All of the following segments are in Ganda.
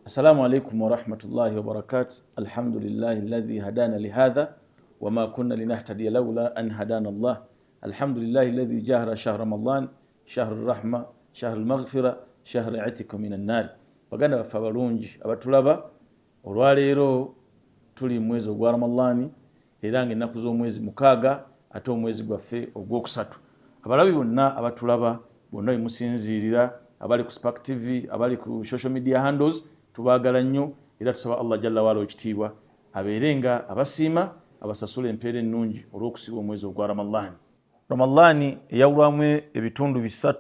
Assalamu alaikum warahmatullahi wabarakatu. Alhamdulillahi alladhi hadana lihadha wama kunna linahtadiya laula an hadana Allah. Alhamdulillahi alladhi jahara shahra Ramadan, shahru rahma, shahru maghfira, shahru itiku minan nar. Baganda baffe abalungi abatulaba, olwaleero tuli mu mwezi ogwa Ramadhani era ng'ennaku z'omwezi 6 ate omwezi gwaffe ogwokusatu. Abalabi bonna abatulaba bonna bemusinziirira, abali ku Spark TV, abali ku social media handles, tubaagala nnyo era tusaba Allah jalla waala ekitiibwa abeere nga abasiima abasasula empeera ennungi olw'okusiba omwezi ogwa Ramadhani. Ramadhani eyawulwamu ebitundu 3,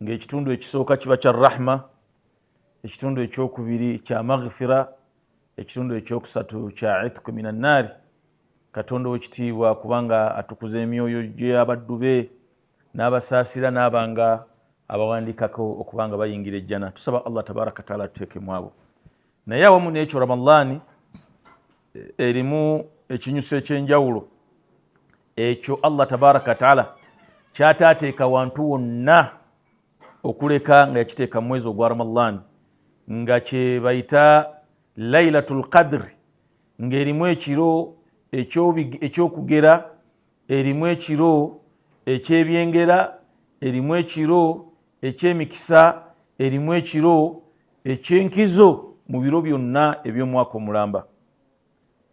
ng'ekitundu ekisooka kiba kya rahma, ekitundu ekyokubiri kya maghfira, ekitundu ekyokusatu kya itku minan naari. Katonda ow'ekitiibwa kubanga atukuza emyoyo gy'abaddu be n'abasaasira n'abanga abawandiikako okubanga bayingira ejjana. Tusaba Allah tabaraka taala atuteekemu abo. Naye awamu n'ekyo Ramadhani erimu ekinyuso ekyenjawulo ekyo Allah tabaraka taala kyataateeka wantu wonna okuleka nga yakiteeka mu mwezi ogwa Ramadhani, nga kye bayita Lailatul Qadri, ng'erimu ekiro ekyokugera, erimu ekiro ekyebyengera, erimu ekiro ekyemikisa, erimu ekiro ekyenkizo mu biro byonna eby'omwaka omulamba.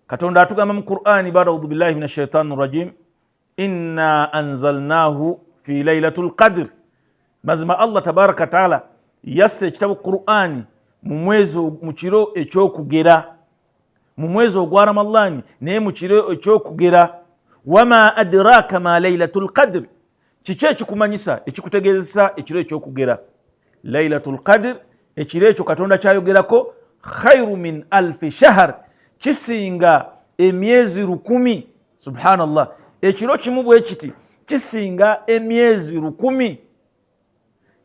Katonda atugamba mu Qur'ani, ba'da a'udhu billahi minash shaitani rajim, inna anzalnahu fi lailatul qadr. Mazima Allah tabaraka taala yassa ekitabo Qur'ani mu mwezi, mu kiro ekyokugera, mu mwezi ogwa Ramadhani, naye mu kiro ekyokugera. Wama adraka ma lailatul qadr, kiki ekikumanyisa ekikutegeezesa ekiro ekyokugera? Lailatul qadr, ekiro ekyo Katonda kyayogerako, khairu min alfi shahr, kisinga emyezi 1000. Subhanallah, ekiro kimu bwe kiti kisinga emyezi 1000.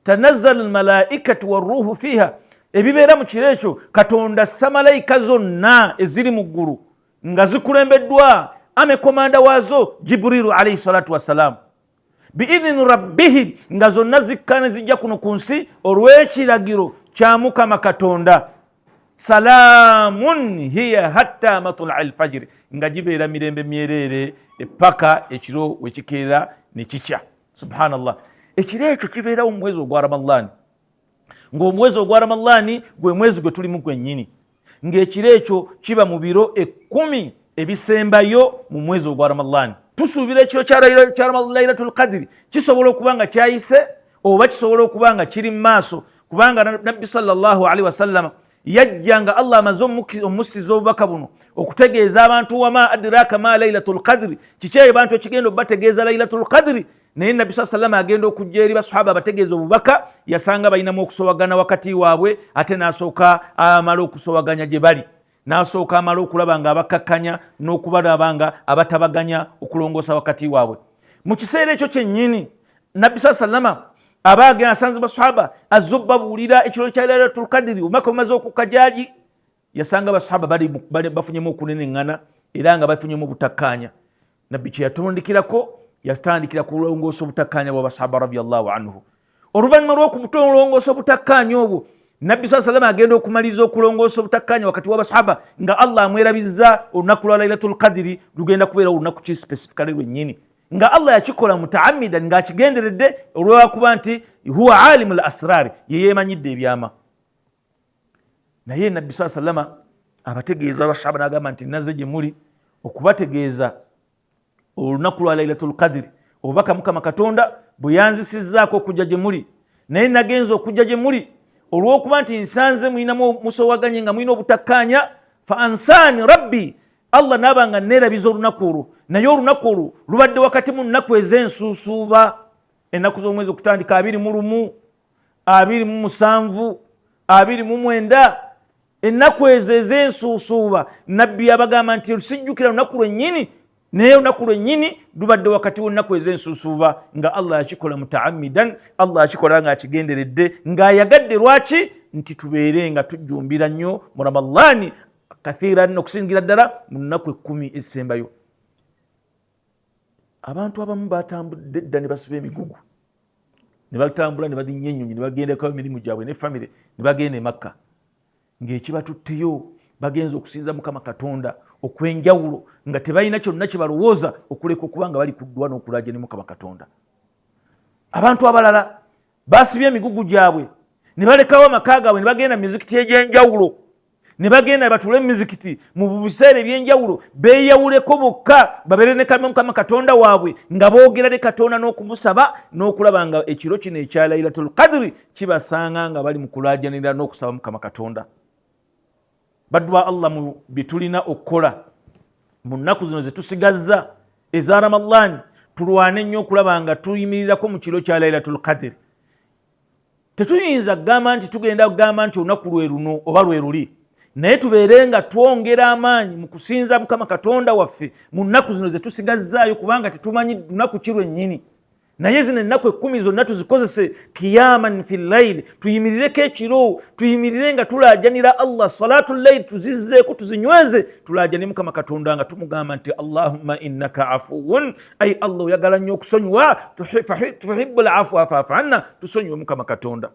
Tanazzala almalaikatu warruhu fiha, ebibeera mu kiro ekyo Katonda assa malayika zonna eziri mu ggulu nga zikulembeddwa ame komanda waazo Jibrilu alayhi salatu wassalam, biidhini rabbihim, nga zonna zikka ne zijja kuno ku nsi olw'ekiragiro kya Mukama Katonda. Salaamun hiya hatta matlai alfajiri, nga gibeera mirembe myereere epaka ekiro wekikeera ne kikya. Subhanallah, ekiro ekyo kibeerawo mu mwezi ogwa Ramadhani, ng'omwezi ogwa Ramadhani gwe mwezi gwe tulimu gwennyini, ng'ekiro ekyo kiba mu biro 10 ebisembayo mu mwezi ogwa Ramadhani. Tusuubira ekiro kya Lailatul Qadri kisobola okuba nga kyayise oba kisobola okuba nga kiri mu maaso, kubanga Nabbi sallallahu alaihi wasallam yajja nga Allah amaze omussiza obubaka buno okutegeeza abantu, wama adraka ma Lailatul Qadri, kiki abantu ekigenda obategeeza Lailatul Qadri. Naye Nabbi sallallahu alaihi wasallam agenda okujja eri basahaba abategeeza obubaka, yasanga balinamu okusowagana wakati waabwe, ate n'asooka amala okusowaganya gye bali, n'asooka amala okulaba nga abakkakkanya n'okubalaba nga abatabaganya okulongoosa wakati waabwe. Mu kiseera ekyo kyennyini Nabbi sallallahu alaihi wasallam aba agenda asanze basahaba azze obbabuulira ekiro kya Lailatul Qadri. Omwaka bumaze okukka gyali, yasanga basahaba bafunyemu okuneneŋŋana era nga bafunyemu obutakkaanya. Nabbi kye yatandikirako, yatandikira kulongoosa obutakkaanya bwa basahaba radiyallahu anhu. Oluvannyuma lw'okulongoosa obutakkaanya obwo, Nabbi sallallahu alaihi wasallam agenda okumaliriza okulongoosa obutakkaanya wakati w'abasahaba nga Allah amwerabizza olunaku lwa Lailatul Qadri lugenda kubeera olunaku ki specifically lwennyini, nga Allah yakikola mutaamidan, ng'akigenderedde olwakuba nti huwa alimul asrari, ye yeemanyidde ebyama. Naye Nabbi sallallahu alaihi wasallam abategeeza abasahaba n'agamba nti nazze gye muli okubategeeza olunaku lwa Lailatul Qadri, obubaka Mukama Katonda bwe yanzisizzaako okujja gye muli. Naye nagenza okujja gye muli olw'okuba nti nsanze mulinamu musowaganye nga mulina obutakkaanya, fa ansaani rabbi, Allah n'aba nga neerabiza olunaku olwo. Naye olunaku olwo lubadde wakati mu nnaku ez'ensuusuuba, ennaku z'omwezi okutandika 21, 27, 29, ennaku ezo ez'ensuusuuba. Nabbi yabagamba nti sijjukira lunaku lwennyini, naye olunaku lwennyini lubadde wakati w'ennaku ez'ensuusuuba, nga Allah yakikola mutaamidan, Allah yakikola ng'akigenderedde, ng'ayagadde. Lwaki? Nti tubeere nga tujjumbira nnyo mu Ramadhani kathiran, okusingira ddala mu nnaku 10 ezisembayo. Abantu abamu batambudde dda ne basiba emigugu ne batambula ne balinnya ennyonyi ne bagendako emirimu gyabwe ne famire ne bagenda e Makka. Ng'ekibatutteyo bagenza okusinza Mukama Katonda okw'enjawulo, nga tebalina kyonna kye balowooza okuleka okuba nga bali ku ddwa n'okulaja ne Mukama Katonda. Abantu abalala basibye emigugu gyabwe ne balekawo amaka gaabwe ne bagenda mu mizikiti egy'enjawulo, ne bagenda batuule mu mizikiti mu biseera eby'enjawulo, beeyawuleko bokka babeere ne Mukama Katonda waabwe nga boogera ne Katonda n'okumusaba n'okulaba nga ekiro kino ekya Lailatul Qadri kibasanga nga bali mu kulaajanira n'okusaba Mukama Katonda. Baddu ba Allah, mu bye tulina okukola mu nnaku zino ze tusigazza eza Ramadhan, tulwane nnyo okulaba nga tuyimirirako mu kiro kya Lailatul Qadri. Tetuyinza kugamba nti tugenda kugamba nti olunaku lwe luno oba lwe luli, naye tubeere nga twongera amaanyi mu kusinza Mukama Katonda waffe mu nnaku zino ze tusigazzaayo, kubanga tetumanyi lunaku ki lwennyini. Naye zino ennaku 10 zonna tuzikozese kiyaman fi llaili, tuyimirireko ekiro, tuyimirire nga tulaajanira Allah. Salatu llaili tuzizzeeko, tuzinyweze, tulaajane Mukama Katonda nga tumugamba nti Allahumma innaka afuwun, ai Allah oyagala nnyo okusonyiwa, tuhibbu lafwa faafu anna, tusonyiwe Mukama Katonda.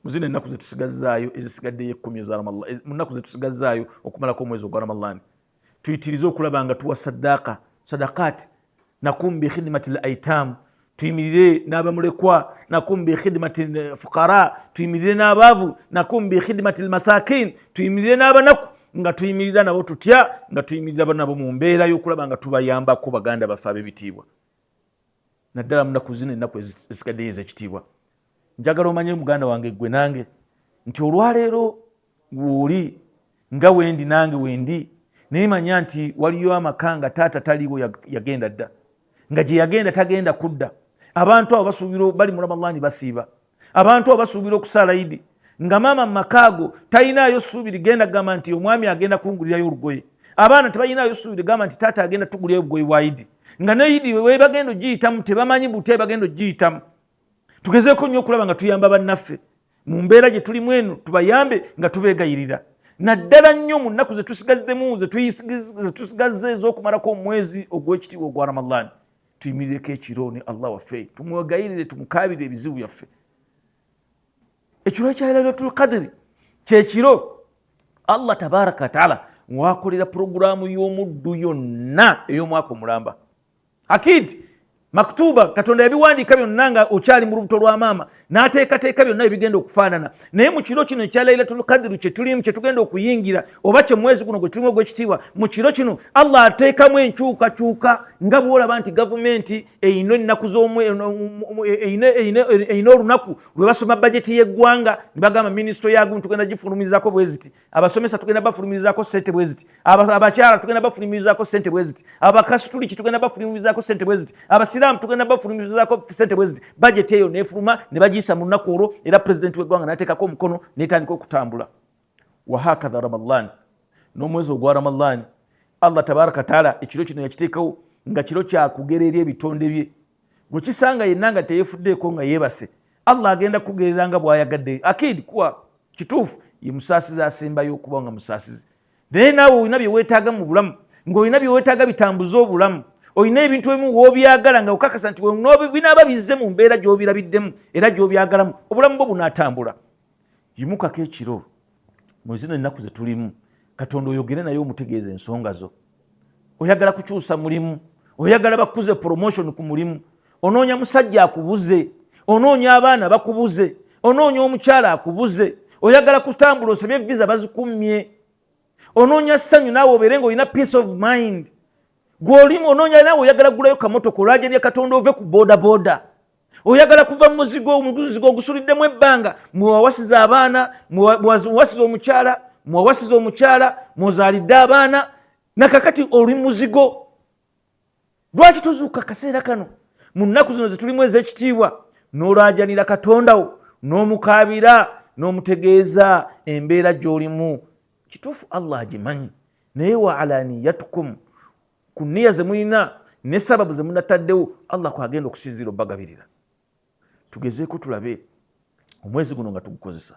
Mu zino ennaku zetusigazzaayo ezisigaddeyo 10 eza Ramadhan, mu nnaku zetusigazzaayo okumalako omwezi ogwa Ramadhan, tuyitirize okulaba nga tuwa saddaaka, sadakaati, nakum bi khidmati l aitam, tuyimirire n'abamulekwa, nakum bi khidmati fukara, tuyimirire n'abaavu, nakum bi khidmati lmasakin, tuyimirire n'abanaku. Nga tuyimirira nabo tutya? Nga tuyimirira nabo mu mbeera y'okulaba nga tubayambako baganda baffe ab'ebitiibwa, naddala mu nnaku zino ennaku ezisigaddeyo ez'ekitiibwa. Njagala omanye muganda wange gwe nange nti olwaleero wooli nga wendi nange wendi, naye manya nti waliyo amaka nga taata taliiwo, yagenda dda, nga gye yagenda tagenda kudda. Abantu abo basuubira bali mu Ramadhani basiiba, abantu abo basuubira okusaala Idi, nga maama mu maka ago talinaayo ssuubi ligenda kugamba nti omwami agenda kungulirayo olugoye. Abaana tebalinayo ssuubi ligamba nti taata agenda tugulirayo obugoye bwa Idi, nga ne Idi webagenda ogiyitamu tebamanyi butya bagenda ogiyitamu. Tugezeeko nnyo okulaba nga tuyamba bannaffe mu mbeera gye tulimu eno, tubayambe nga tubeegayirira, naddala nnyo mu nnaku ze tusigaddemu, ze tusigazza ez'okumalako omwezi ogw'ekitiibwa ogwa Ramadhan. Tuyimirireko ekiro ne Allah waffe, tumwegayirire, tumukaabirire ebizibu byaffe. Ekiro kya Lailatul Qadri kyekiro Allah tabaraka wataala wakolera puroguraamu y'omuddu yonna ey'omwaka omulamba. Akid maktuba, Katonda yabiwandiika byonna nga okyali mu lubuto lwa maama, n'ateekateeka byonna ebigenda okufaanana. Naye mu kiro kino ekya Lailatul Qadri kye tulimu, kye tugenda okuyingira, oba kye mwezi guno gwe tulimu ogw'ekitiibwa, mu kiro kino Allah ateekamu enkyukakyuka. Nga bw'olaba nti gavumenti erina ennaku erina olunaku lwe basoma bajeti y'eggwanga ne bagamba minisitule ya gundi tugenda gifulumizaako bwe ziti, abasomesa tugenda bafulumizaako ssente bwe ziti, abakyala tugenda bafulumizaako ssente bwe ziti, abakasituliki tugenda bafulumizaako ssente bwe ziti, abasiraamu tugenda bafulumizaako ssente bwe ziti. Bajeti eyo neefuluma ne bagiyisa mu lunaku olwo, era pulezidenti w'eggwanga n'ateekako omukono n'etandika okutambula. Wahakadha Ramadhan, n'omwezi ogwa Ramadhan, Allah tabaraka taala ekiro kino yakiteekawo nga kiro kyakugera eri ebitonde bye. Gwe kisanga yenna nga teyefuddeeko nga yeebase, Allah agenda kugerera nga bw'ayagadde. Akidi kuwa kituufu ye musaasizi asembayo okuba nga musaasizi, naye naawe olina bye weetaaga mu bulamu, ng'olina bye weetaaga bitambuze obulamu, olina ebintu ebimu w'obyagala nga okakasa nti binaaba bizze mu mbeera gy'obirabiddemu era gy'obyagalamu, obulamu bwo bunaatambula. Yimukako ekiro mu zino ennaku ze tulimu, Katonda oyogere naye, omutegeeza ensonga zo. Oyagala kukyusa mulimu, oyagala bakuze promotion ku mulimu, onoonya musajja akubuze, onoonya abaana bakubuze, onoonya omukyala akubuze, oyagala kutambula osabye visa bazikummye, onoonya ssanyu naawe obeere ng'olina peace of mind gw'olimu, onoonya naawe oyagala kugulayo kamotoka olwajerya Katonda ove ku boda boda, oyagala kuva mu muzigo, omuzigo ogusuliddemu ebbanga, mwewawasiza abaana, mwewasiza omukyala, mwewasiza omukyala, mwozaalidde abaana, nakakati oli muzigo. Lwaki tozuuka akaseera kano mu nnaku zino zetulimu ez'ekitiibwa n'olaajanira Katonda wo n'omukaabira n'omutegeeza embeera gy'olimu? Kituufu Allah agimanyi, naye wa alaniyatukum, ku nniya ze mulina ne sababu ze munataddewo, Allah kwagenda okusinziira obbagabirira. Tugezeeko tulabe omwezi guno nga tugukozesa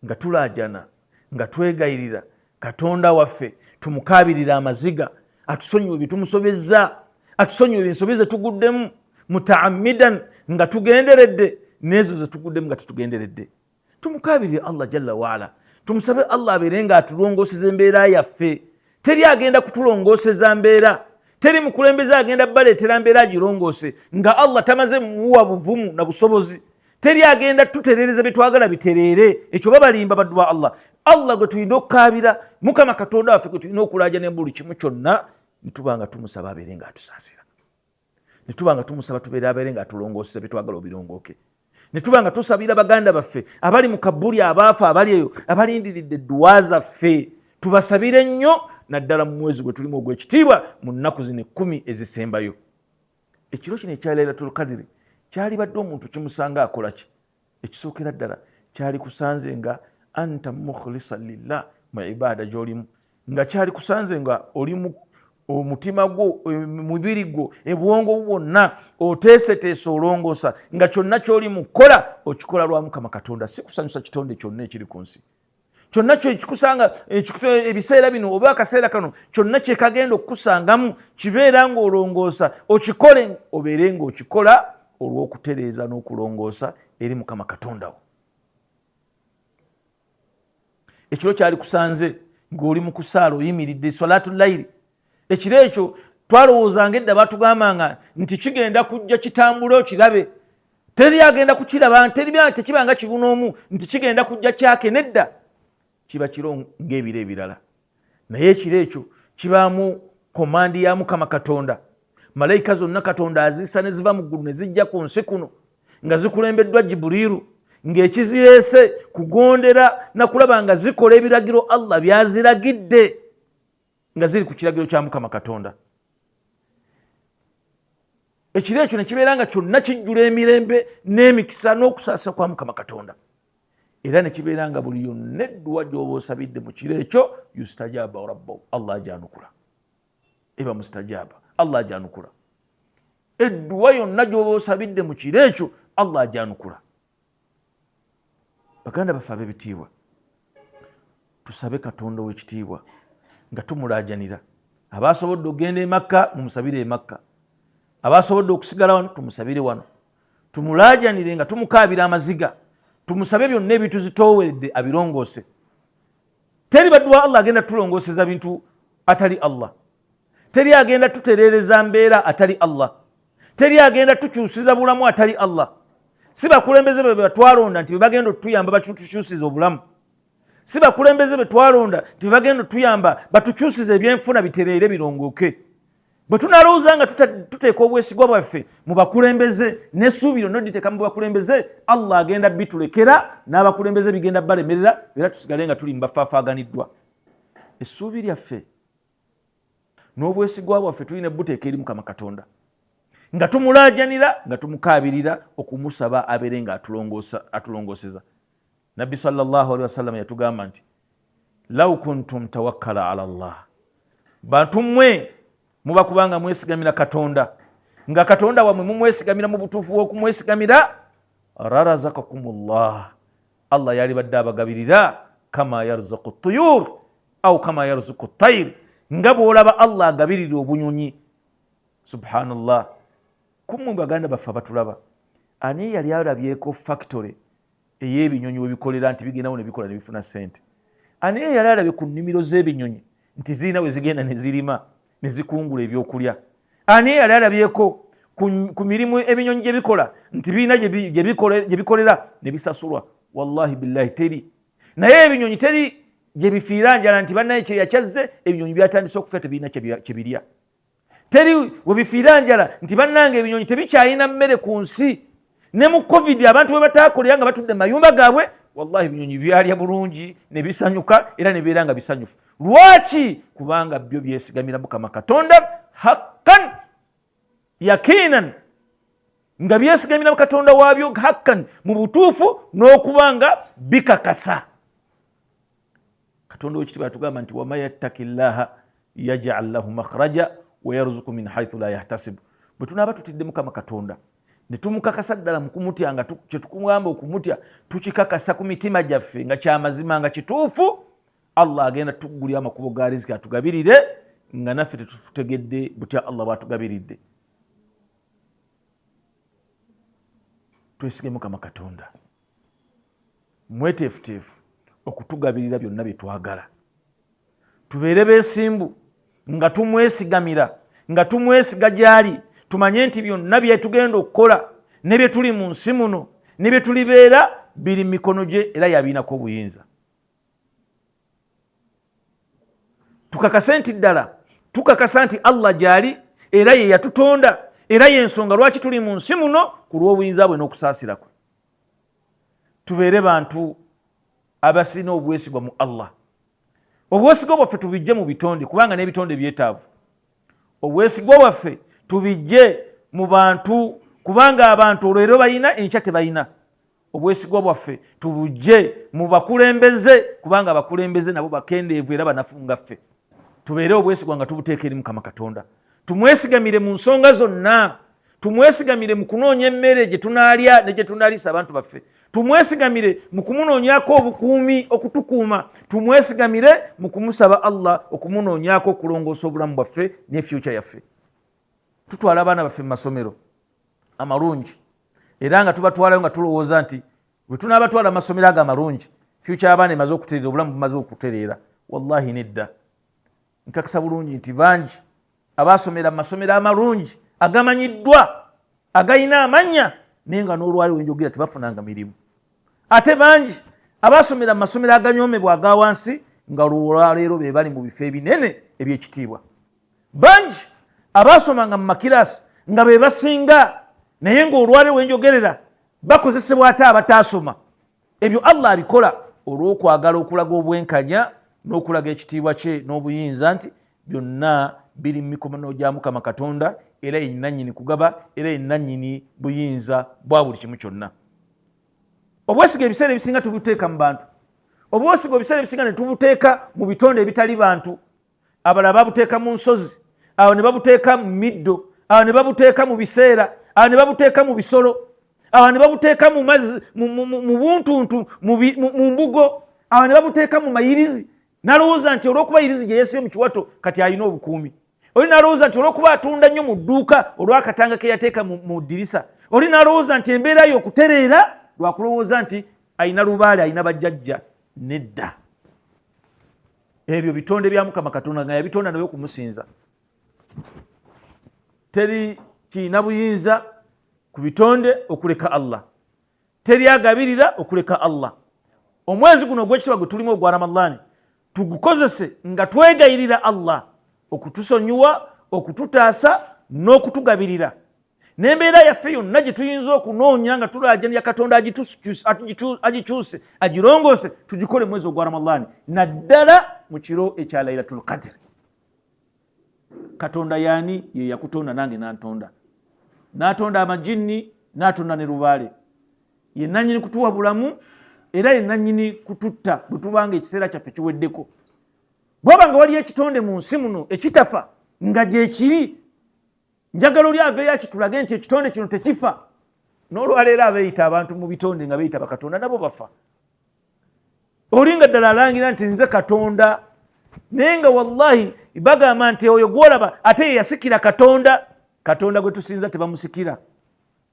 nga tulaajana, nga twegayirira Katonda waffe, tumukaabirira amaziga atusonyiwe byetumusobezza, atusonyiwe ensobi ze tuguddemu mutaamidan nga tugenderedde, n'ezo ze tuguddemu nga tetugenderedde. Tumukaabirire Allah jalla waala, Tumusabe Allah abeere nga atulongooseza embeera yaffe. Teri agenda kutulongooseza mbeera, teri mukulembeze agenda baleetera mbeera agirongoose nga Allah tamaze muwa buvumu na busobozi. Teri agenda tutereereza byetwagala bitereere. Ekyo babalimba baddu ba Allah. Allah gwe tulina okukaabira, Mukama Katonda waffe gwe tulina okulaja ne buli kimu kyonna, netuba nga tumusaba abeere nga atusaasira, netuba nga tumusaba tubeere abeere nga atulongooseza byetwagala obirongooke, netuba nga tusabira baganda baffe abali mu kabuli, abaafa, abali eyo abalindiridde edduwa zaffe, tubasabire nnyo naddala mu mwezi gwe tulimu ogw'ekitiibwa, mu nnaku zino 10 ezisembayo. Ekiro kino ekya Lailatul Kadiri kyalibadde omuntu kimusanga akola ki? Ekisookera ddala kyali kusanze nga anta mukhlisan lillah mu ibaada gy'olimu, nga kyali kusanze nga oli omutima gwo, omubiri gwo, ebwongo bwonna oteeseteese, olongoosa, nga kyonna ky'oli mu kukola okikola lwa Mukama Katonda, si kusanyusa kitonde kyonna ekiri ku nsi. Kyonna kyekikusanga ebiseera bino oba akaseera kano, kyonna kyekagenda okukusangamu kibeera ng'olongoosa, okikole obeere ng'okikola olw'okutereeza n'okulongoosa eri Mukama Katonda wo. Ekiro kyali kusanze ng'oli mu kusaala, oyimiridde salatu layiri. Ekiro ekyo twalowoozanga edda, batugambanga nti kigenda kujja kitambule okirabe, teri agenda kukiraba, teri tekibanga kibunoomu nti kigenda kujja kyake. Nedda, kiba kiro ng'ebiro ebirala, naye ekiro ekyo kibaamu komandi ya Mukama Katonda. Malayika zonna Katonda azissa ne ziva mu ggulu ne zijja ku nsi kuno nga zikulembeddwa Jibuliiru, ng'ekizireese kugondera na kulaba nga zikola ebiragiro Allah byaziragidde, nga ziri ku kiragiro kya Mukama Katonda. Ekiro ekyo ne kibeera nga kyonna kijjula emirembe n'emikisa n'okusaasira kwa Mukama Katonda, era ne kibeera nga buli yonna edduwa gy'oba osabidde mu kiro ekyo yustajaba rabbahu, Allah ajanukula, eba mustajaba, Allah ajanukula. Edduwa yonna gy'oba osabidde mu kiro ekyo Allah ajanukula. Baganda baffe ab'ebitiibwa, tusabe Katonda ow'ekitiibwa nga tumulaajanira. Abasobodde okugenda e Makka mumusabire e Makka, abasobodde okusigala wano tumusabire wano, tumulaajanire nga tumukaabira amaziga, tumusabe byonna ebituzitooweredde abirongoose. Teri baddu wa Allah agenda tulongooseza bintu atali Allah, teri agenda tutereereza mbeera atali Allah, teri agenda tukyusiza bulamu atali Allah. Si bakulembeze be batwalonda nti bebagenda otuyamba batukyusiza obulamu, si bakulembeze be twalonda nti bebagenda otuyamba batukyusiza ebyenfuna bitereere birongooke. Bwe tunalowooza nga tuteeka obwesigwa bwaffe mu bakulembeze n'essuubi lyonna oditeeka mu bakulembeze, Allah agenda bitulekera n'abakulembeze bigenda balemerera, era tusigale nga tuli mu bafaafaaganiddwa. Essuubi lyaffe n'obwesigwa bwaffe tulina buteeka eri Mukama Katonda, nga tumulaajanira, nga tumukaabirira okumusaba abeere nga atulongooseza. Nabbi sallallahu alaihi wasallam yatugamba nti law kuntum tawakkala ala Allah, bantu mmwe muba kubanga mwesigamira Katonda, nga Katonda wammwe mumwesigamira mu butuufu bw'okumwesigamira, rarazakakumullah, Allah yalibadde abagabirira kama yarzuku tuyur au kama yarzuku tayir, nga bw'olaba Allah agabirira obunyonyi. Subhanallah, kummwe baganda baffe abatulaba, ani yali alabyeko factory ey'ebinyonyi we bikolera nti bigendawo ne bikola ne bifuna ssente? Ani yali alabye ku nnimiro z'ebinyonyi nti zirina we zigenda ne zirima ne zikungula ebyokulya? Ani yali alabyeko ku mirimu ebinyonyi gye bikola nti birina gye bikolera ne bisasulwa? Wallahi billahi teri. Naye ebinyonyi teri gye bifiira njala nti bannaye kyeya kyazze, ebinyonyi byatandise okufa tebirina kye birya. Teri we bifiira njala nti bannange ebinyonyi tebikyalina mmere ku nsi. Ne mu covid abantu bwe bataakolera nga batudde mu mayumba gaabwe, wallahi ebinyonyi byalya bulungi ne bisanyuka era ne bibeera nga bisanyufu. Lwaki? Kubanga byo byesigamira Mukama Katonda hakkan yakiinan, nga byesigamira Katonda waabyo hakkan mu butuufu n'okuba nga bikakasa. Katonda owekitiibwa yatugamba nti wama yattaki llaha yajal lahu makhraja wa yarzuku min haithu la yahtasibu. Bwe tunaaba tutidde Mukama Katonda ne tumukakasa ddala mu kumutya, nga kye tukumugamba okumutya tukikakasa ku mitima gyaffe nga kyamazima nga kituufu, Allah agenda tuggulira amakubo ga riziki atugabirire nga naffe tetutegedde butya Allah bw'atugabiridde. Twesige Mukama Katonda mweteefuteefu okutugabirira byonna bye twagala. Tubeere beesimbu nga tumwesigamira, nga tumwesiga gy'ali, tumanye nti byonna bye tugenda okukola ne bye tuli mu nsi muno ne bye tulibeera biri mu mikono gye era yabiinako obuyinza. Tukakase nti ddala tukakasa nti Allah gy'ali era ye yatutonda era y'ensonga lwaki tuli mu nsi muno ku lw'obuyinza bwe n'okusaasira kwe. Tubeere bantu abasirina obwesigwa mu Allah. Obwesigwa bwaffe tubijje mu bitonde, kubanga n'ebitonde byetaavu. Obwesigwa bwaffe tubijje mu bantu, kubanga abantu olwero balina, enkya tebalina. Obwesigwa bwaffe tubujje mu bakulembeze, kubanga abakulembeze nabo bakendeevu era banafu nga ffe. Tubeere obwesigwa nga tubuteeka eri Mukama Katonda, tumwesigamire mu nsonga zonna, tumwesigamire mu kunoonya emmere gye tunaalya ne gye tunaaliisa abantu baffe, tumwesigamire mu kumunoonyaako obukuumi okutukuuma, tumwesigamire mu kumusaba Allah okumunoonyaako okulongoosa obulamu bwaffe ne fyuca yaffe. Tutwala abaana baffe mu masomero amalungi era nga tubatwalayo nga tulowooza nti bwe tunaabatwala mu masomero ago amalungi fyuca y'abaana emaze okutereera, obulamu bumaze okutereera. Wallahi nedda. Nkakasa bulungi nti bangi abaasomera mu masomero amalungi agamanyiddwa agalina amannya naye nga n'olwali wenjogera tebafunanga mirimu. Ate bangi abaasomera mu masomero aganyoomebwa aga wansi nga lwolwaleero be bali mu bifo ebinene eby'ekitiibwa. Bangi abaasomanga mu makiraasi nga be basinga naye ng'olwaleero wenjogerera bakozesebwa ate abataasoma. Ebyo Allah abikola olw'okwagala okulaga obwenkanya n'okulaga ekitiibwa kye n'obuyinza nti byonna biri mu mikono gya Mukama Katonda, era ye nannyini kugaba, era ye nannyini buyinza bwa buli kimu kyonna. Obwesiga ebiseera ebisinga tubuteeka mu bantu, obwesiga ebiseera ebisinga ne tubuteeka mu bitonde ebitali bantu. Abalala babuteeka mu nsozi, awo ne babuteeka mu middo, awo ne babuteeka mu biseera, awo ne babuteeka mu bisolo, awo ne babuteeka mu mazzi, mu buntuntu, mu mbugo, awo ne babuteeka mu mayirizi. Nalowooza nti olw'okuba yirizi gye yeesibye mu kiwato kati alina obukuumi. Oli nalowooza nti olw'okuba atunda nnyo mu dduuka olw'akatanga ke yateeka mu ddirisa. Oli nalowooza nti embeera ye okutereera lwakulowooza nti alina lubaale, alina bajjajja. Nedda, ebyo bitonde bya Mukama Katonda nga yabitonda naye okumusinza. Teri kirina buyinza ku bitonde okuleka Allah, teri agabirira okuleka Allah. Omwezi guno ogw'ekitiibwa gwe tulimu ogwa Ramadhani tugukozese nga twegayirira Allah okutusonyiwa, okututaasa n'okutugabirira. N'embeera yaffe yonna gye tuyinza okunoonya nga tulaajanira Katonda agikyuse, agirongoose, tugikole mwezi ogwa Ramadhani, naddala mu kiro ekya Lailatul Qadr. Katonda yaani? Ye yakutonda nange nantonda, n'atonda amajinni, n'atonda ne lubaale. Ye nannyini kutuwa bulamu era ye nannyini kututta bwe tubanga ekiseera kyaffe kiweddeko. Bwaba nga waliyo ekitonde mu nsi muno ekitafa nga gyekiri, njagala oli aveeyo akitulage nti ekitonde kino tekifa. N'olwaleero abeeyita abantu mu bitonde nga beeyita bakatonda nabo bafa. Oli nga ddala alangira nti nze Katonda, naye nga wallahi bagamba nti oyo gwolaba ate ye yasikira Katonda. Katonda gwe tusinza tebamusikira.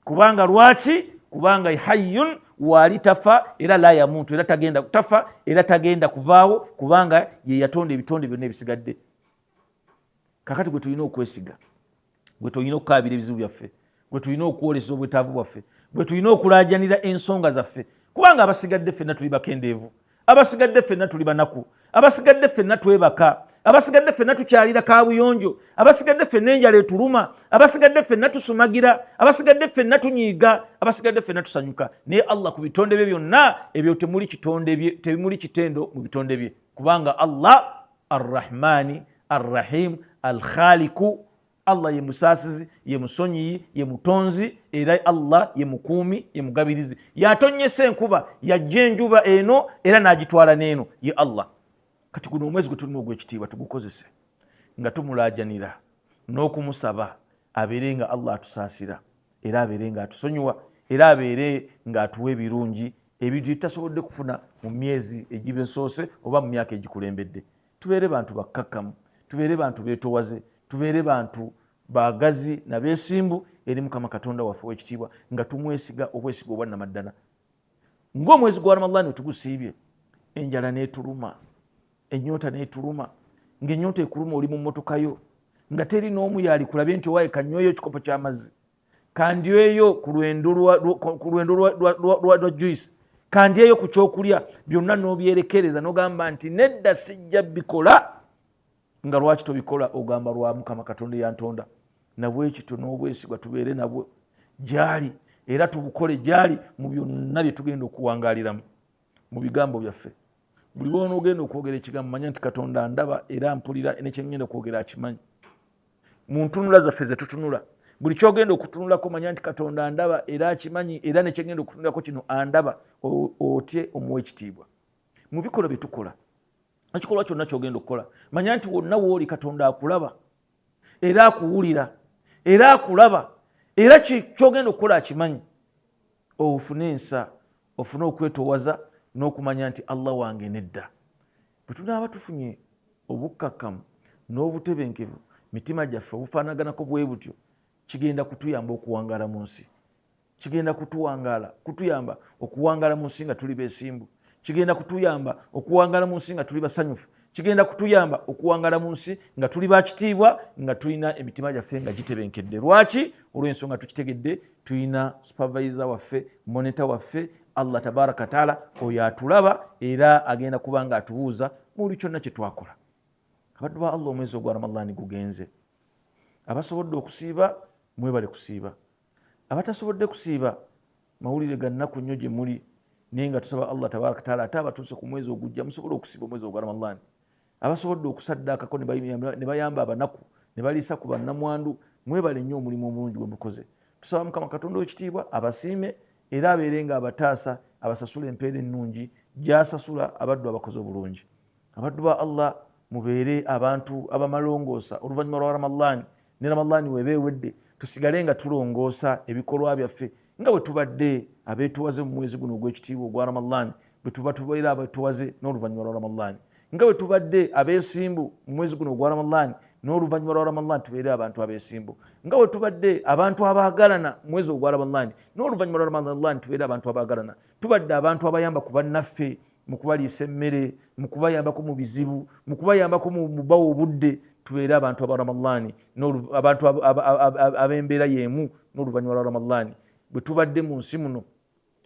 Kubanga lwaki? Kubanga hayyun waali tafa era la yamuntu, era tagenda tafa era tagenda kuvaawo, kubanga ye yatonda ebitonde byonna ebisigadde. Kakati gwe tulina okwesiga, gwe tulina okukaabira ebizibu byaffe, gwe tulina okwolesa obwetaavu bwaffe, gwe tulina okulaajanira ensonga zaffe, kubanga abasigadde ffenna tuli bakendeevu, abasigadde ffenna tuli banaku, abasigadde ffenna twebaka, abasigadde ffenna tukyalira kaabuyonjo, abasigadde ffenna enjala etuluma, abasigadde ffenna tusumagira, abasigadde ffenna tunyiiga, abasigadde ffenna tusanyuka. Naye Allah ku bitonde bye byonna ebyo temuli kitonde bye, temuli kitendo mu bitonde bye, kubanga Allah Arrahmani Arrahim Alkhaliku, Allah ye musaasizi, ye musonyiyi, ye mutonzi, era Allah ye mukuumi, ye mugabirizi. Yatonnyesa enkuba, yajja enjuba eno era n'agitwala n'eno, ye Allah. Kati guno omwezi gwe tulimu ogw'ekitiibwa tugukozese nga tumulaajanira n'okumusaba abeere nga Allah atusaasira era abeere nga atusonyiwa era abeere nga atuwa ebirungi ebintu byetutasobodde kufuna mu myezi egibesoose oba mu myaka egikulembedde. Tubeere bantu bakkakkamu, tubeere bantu beetowaze, tubeere bantu baagazi na beesimbu eri Mukama Katonda waffe ow'ekitiibwa, nga tumwesiga obwesiga obwannamaddala. Ng'omwezi gwa Ramadhani wetugusiibye, Enjala n'etuluma, ennyonta n'etuluma, ng'ennyonta ekuluma oli mu mmotoka yo, nga teri n'omu yaalikulabye nti owaaye kanyweyo ekikopo ky'amazzi, kandyeyo ku lwendo lwa juice, kandyeyo ku kyokulya, byonna n'obyerekereza n'ogamba nti nedda, sijja bikola. Nga lwaki tobikola? Ogamba lwa Mukama Katonda eyantonda. Nabwekityo n'obwesigwa tubeere nabwo gyali, era tubukole gyali mu byonna bye tugenda okuwangaaliramu. Mu bigambo byaffe, buli lwonoogenda okwogera ekigambo, manya nti Katonda ndaba era mpulira, nekyengenda okwogera akimanyi. Mu ntunula zaffe ze tutunula, buli kyogenda okutunulako, manya nti Katonda ndaba era akimanyi, era nekyengenda okutunulako kino andaba. Otye omuwa ekitiibwa. Mu bikolwa bye tukola, ekikolwa kyonna kyogenda okukola, manya nti wonna wooli Katonda akulaba era akuwulira era akulaba, era kyogenda okukola akimanyi. Ofune ensa, ofune okwetowaza n'okumanya nti Allah wange nedda. Bwe tunaaba tufunye obukkakkamu n'obutebenkevu mitima gyaffe obufaanaganako bwe butyo, kigenda kutuyamba okuwangaala mu nsi, kigenda kutuwangaala kutuyamba okuwangaala mu nsi nga tuli beesimbu, kigenda kutuyamba okuwangaala mu nsi nga tuli basanyufu, kigenda kutuyamba okuwangaala mu nsi nga tuli bakitiibwa, nga tulina emitima gyaffe nga gitebenkedde. Lwaki? Olw'ensonga tukitegedde tulina supervisor waffe, monitor waffe, Allah tabaraka taala, oyo atulaba era agenda kuba nga atubuuza mu buli kyonna kye twakola. Abaddu ba Allah, omwezi ogwa Ramadhaani gugenze. Abasobodde okusiiba, mwebale kusiiba. Abatasobodde kusiiba, mawulire ga nnaku nnyo gye muli, naye nga tusaba Allah tabaraka taala ate abatuuse ku mwezi ogujja musobole okusiiba omwezi ogwa Ramadhaani. Abasobodde okusaddaakako ne bayamba abanaku ne baliisa ku bannamwandu, mwebale nnyo omulimu omulungi gwe mukoze. Tusaba Mukama Katonda ow'ekitiibwa abasiime era abeere nga abataasa, abasasula empeera ennungi gy'asasula abaddu abakoze obulungi. Abaddu ba Allah, mubeere abantu abamalongoosa oluvannyuma lwa Ramadhaani, ne Ramadhaani weeba ewedde tusigale nga tulongoosa ebikolwa byaffe nga bwe tubadde abeetuwaze mu mwezi guno ogw'ekitiibwa ogwa Ramadhaani, bwe tuba tubeera abeetuwaze n'oluvannyuma lwa Ramadhaani, nga bwe tubadde abeesimbu mu mwezi guno ogwa Ramadhaani, n'oluvannyuma lwa Ramadhaani tubeere abantu abeesimbu, nga bwe tubadde abantu abaagalana mu mwezi ogwa Ramadhaani, n'oluvannyuma lwa Ramadhaani tubeere abantu abaagalana. Tubadde abantu abayamba ku bannaffe mu kubaliisa emmere, mu kubayambako mu bizibu, mu kubayambako mu bawa obudde. Tubeere abantu aba Ramadhaani, abantu ab'embeera y'emu n'oluvannyuma lwa Ramadhaani. Bwe tubadde mu nsi muno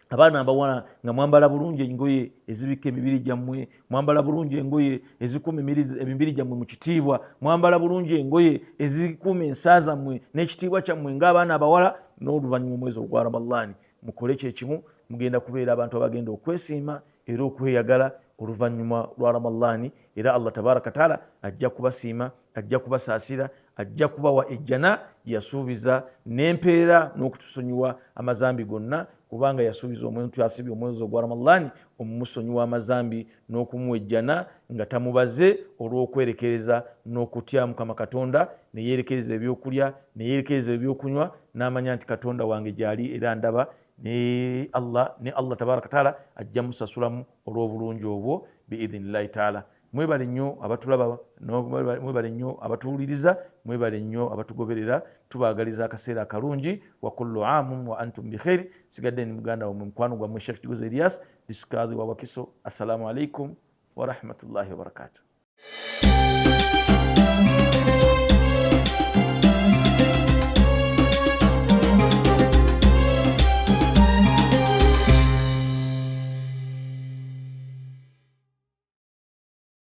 abaana abawala nga mwambala bulungi engoye ezibikka emibiri gyammwe, mwambala bulungi engoye ezikuuma emibiri gyammwe mu kitiibwa, mwambala bulungi engoye ezikuuma ensa zammwe n'ekitiibwa kyammwe ng'abaana abawala, n'oluvannyuma omwezi ogwa Ramadhaani mukole kyekimu. Mugenda kubeera abantu abagenda okwesiima era okweyagala oluvannyuma lwa Ramadhaani, era Allah tabaraka taala ajja kubasiima, ajja kubasaasira, ajja kubawa ejjana gye yasuubiza n'empeera n'okutusonyiwa amazambi gonna, kubanga yasuubiza omuntu asibye omwezi ogwa Ramadhaani omumusonyiwa amazambi n'okumuwa ejjana nga tamubaze, olw'okwerekereza n'okutya Mukama Katonda, ne yeerekereza ebyokulya ne yeerekereza ebyokunywa, n'amanya nti Katonda wange gyali era ndaba, ne Allah, ne Allah tabaraka taala ajja musasulamu olw'obulungi obwo biidhinillahi taala. Mwebale nnyo abatulaba, mwebale nnyo abatuwuliriza, mwebale nnyo abatugoberera. Tubaagaliza akaseera akalungi. Wa kullu amun wa antum bikhairi. Sigadde ni muganda wammwe, mukwano gwammwe, Sheikh Kiguzi Elias, disikaadhi wa Wakiso. Assalamu alaikum warahmatullahi wabarakatuh.